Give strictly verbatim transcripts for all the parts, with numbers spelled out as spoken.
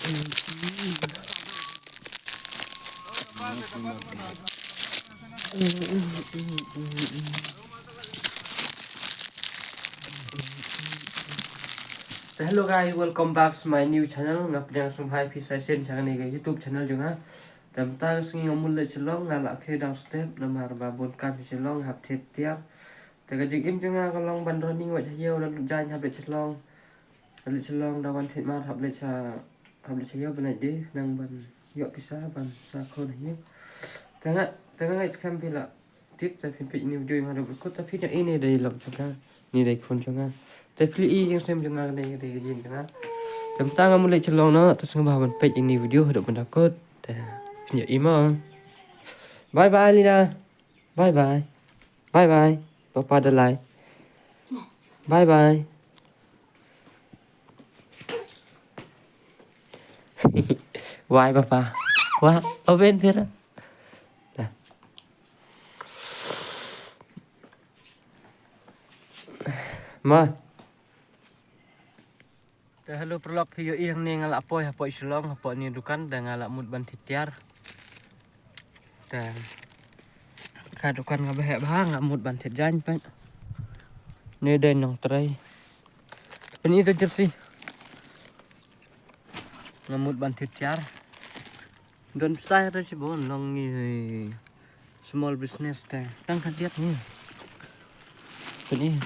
Te hello guys, welcome back to my new channel. Nga pdiang sngewbha ïa phi sa shisien sha kane ka YouTube channel jong nga. Te mynta ka sngi nga mut leit Shillong, nga la khie dang step namar ba bun kam sha Shillong, hap thied tiar. Te ka jingim jong nga ka long ban ron ïeng wad ha ïew, da lut jaiñ hap leit Shillong. Hap leit Shillong, da wan thied mar hap leit sha, hap leit sha ïew ban leit die nang ban ïoh pisa ban sa khun ha ïew. Te nga, te nga ngeit skhem phi la tip, te phin peit ïa ine i video ïa nga haduh ba kut, te phin ïohi ine i dei lok jong nga, ine i dei khun jong nga. Te phi ïohi jingsngewsih jong nga, kane ka dei ka ïing jong nga. Te mynta nga mut leit Shillong noh, te sngewbha ban peit ïa ine i video haduh ban da kut. Te phin ïohi mo. Bye bye Lina. Bye bye. Bye bye. Papa da lai. Bye bye. Wai papa. Wah, open phi ra. Dah. Ma. Te hello paralok, phi ïohi hangne nga la poi hapoh Shillong, hapoh ine i dukan, te nga la mut ban thied tiar. Te ka dukan kaba heh bha, nga mut ban thied jaiñ pat. Ine i dei nongtrei. Pyn-i to jersey. Nga mut ban thied tiar. Don pisa re shibun, long ngi small business te. Tang khyndiat ngi. Pyn-i.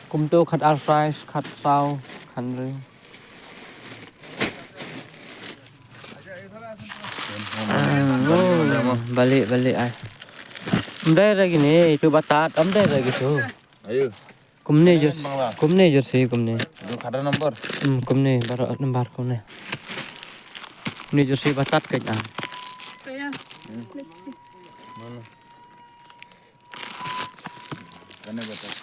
Kumto khat ar size, khat saw, khat hynriew. Ah, oh, balik, balik ai. Ym dei ra kine, itu batat, ym dei ra kitu. Ayo. Kumne jersey, kumne jersey, kumne. Itu khat ar nombor. Hmm, kumne, baroh ar nombor kumne. Kumne jersey batat ka jong. Mana? Kane batat.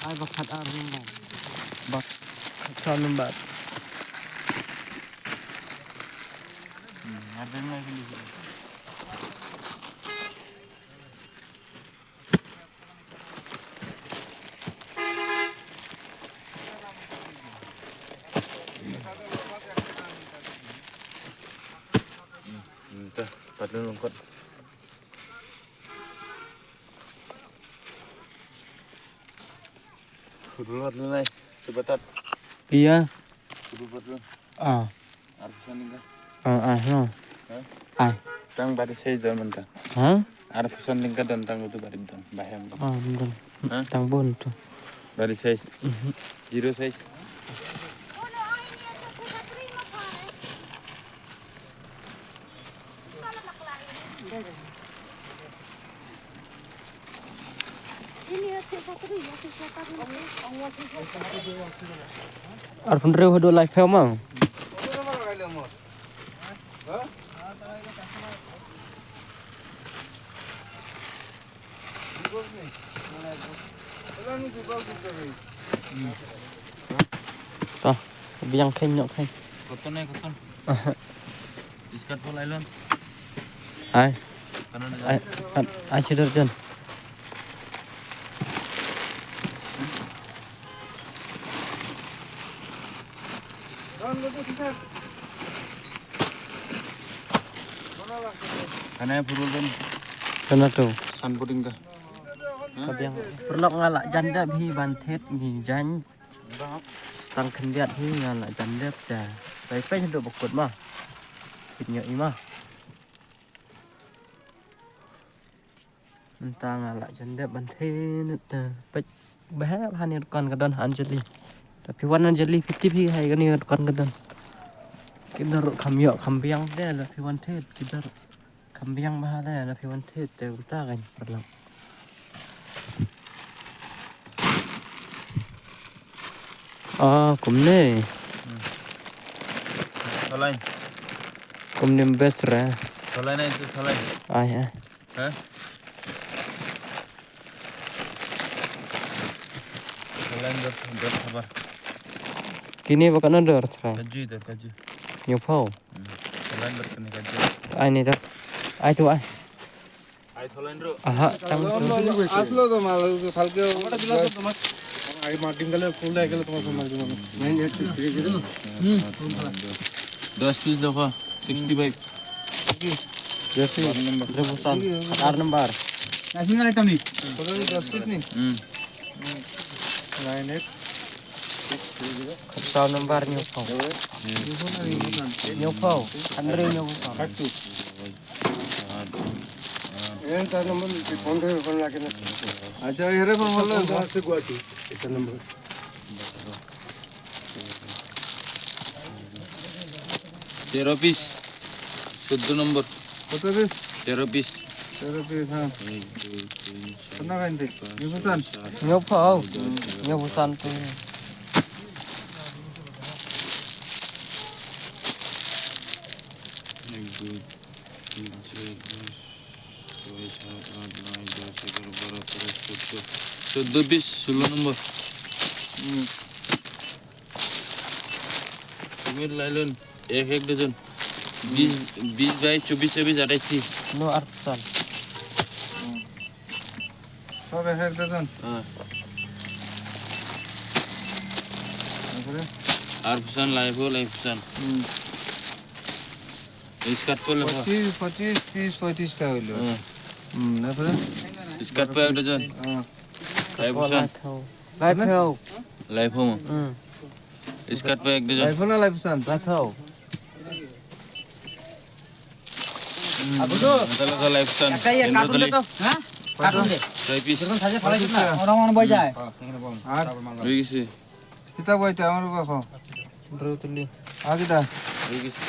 Ai, ba khat ar number. Ba khat saw number. Hmm, ar number. Hmm, ta, pat lun lungkot. Khudul pat lun ai, sebatat. Iya. Khudul pat lun. Ah. Arphew san tyngka. Ah, ah, no. Hah? Ai. Tang bari size don mynta. Hah? Arphew san tyngka don tang utu bari don. Bahem. Ah, don. Hah? Tang bun tu. Bari size. Mhm. Zero size. Arphew hynriew haduh laiphew ma. To, biang khein, ñiuh khein. Cotton ai, cotton. Discard pole nylon. Ai. Kanan ai, ai, ai, shi darjan. Kane purul don. Kane to. San puding ka. Ka biang. Paralok, nga la jan dep hi ban thied ngi jaiñ. Tang khyndiat hi nga la jan dep te. Bai peit haduh ba kut ma. Peit ïoh i ma. Mynta nga la jan dep ban the ne te. Peit ba heh ba ha ne dukan ka don ha Anjali. Te phi wan Anjali phi tip hi ha kane dukan ka don. Ki dur kham ïoh kham biang te la phi wan the ki dur. Kham biang bha le, la phi wan thied te kumta kan paralok. Ah, kumne. Thalai. Kumne best re. Thalai na itu thalai. Ai, ai. Ha? Thalai dur, dur sabar. Kine ba kana dur thalai. Kaju dur, kaju. Hynñiew phew. Hmm. Thalai dur kane kaju. Ai ni dur. Ai tu ai. Ai thalai dur. Aha, tang tu. আসলো তো মাল, কালকে। আমার ডিম গেলে ফুল হয়ে গেলে তোমার ফোন মারবো আমি। দশ পিস দেখো, সিক্সটি ফাইভ। Jersey, Rebusan, আট নম্বর। আসলে আইতাম নি। কত হলো? দশ পিস নি? হুম। Nine eight. সাত number, hynñiew phew. Hynñiew phew. Hynriew hynñiew phew. এর তার নম্বর নিচ্ছি, ফোন থেকে ফোন রাখে না। আচ্ছা, এর ফোন বললো, ফোন আসছে গুয়াহাটি, এটা নম্বর। তেরো পিস, চোদ্দ নম্বর। কত পিস? তেরো পিস। তেরো পিস, হ্যাঁ। এক, দুই, তিন, চার, কোনটা খাইতে? পাঁচ, নিপুতান? ছয়, সাত, Hynñiew phew. আট, নয়, দশ, এগারো, Hynñiew phew san tu. এক, দুই, তিন, চার, পাঁচ, ছয়, সাত, আট, নয়, দশ, এগারো, বারো, তেরো, চোদ্দ। চোদ্দ পিস, ষোলো নম্বর। হুম। কুমির লাইলন, এক এক ডজন। বিশ, বিশ বাই চব্বিশ, চব্বিশ, আঠাশ, ত্রিশ। No, আট সাল। হুম। সব এক এক ডজন? হ্যাঁ। তারপরে? আট পয়সা, লাইফো, লাইফ পয়সা। হুম। স্কার্ট পরলে পর। পঁচিশ, পঁচিশ, ত্রিশ, পঁয়ত্রিশটা হইলো। হ্যাঁ। হুম, তারপরে? স্কার্ট পর এক ডজন। হ্যাঁ। লাইফ পয়সা। লাইফো। লাইফো। হুম। স্কার্ট পর এক ডজন। লাইফো না লাইফ পয়সা? লাইফো। Aku tu. Masalah, masalah, Epson. Kakai ya, Indra kartun Tuli. Tu, ha? Kartun deh. Dua pis. Kartun saja, kalau itu nak. Orang mana boy jai? আর দুই কেজি। কিতা বইতে আমার কাছে? Indra Tuli. আগে দা। দুই কেজি।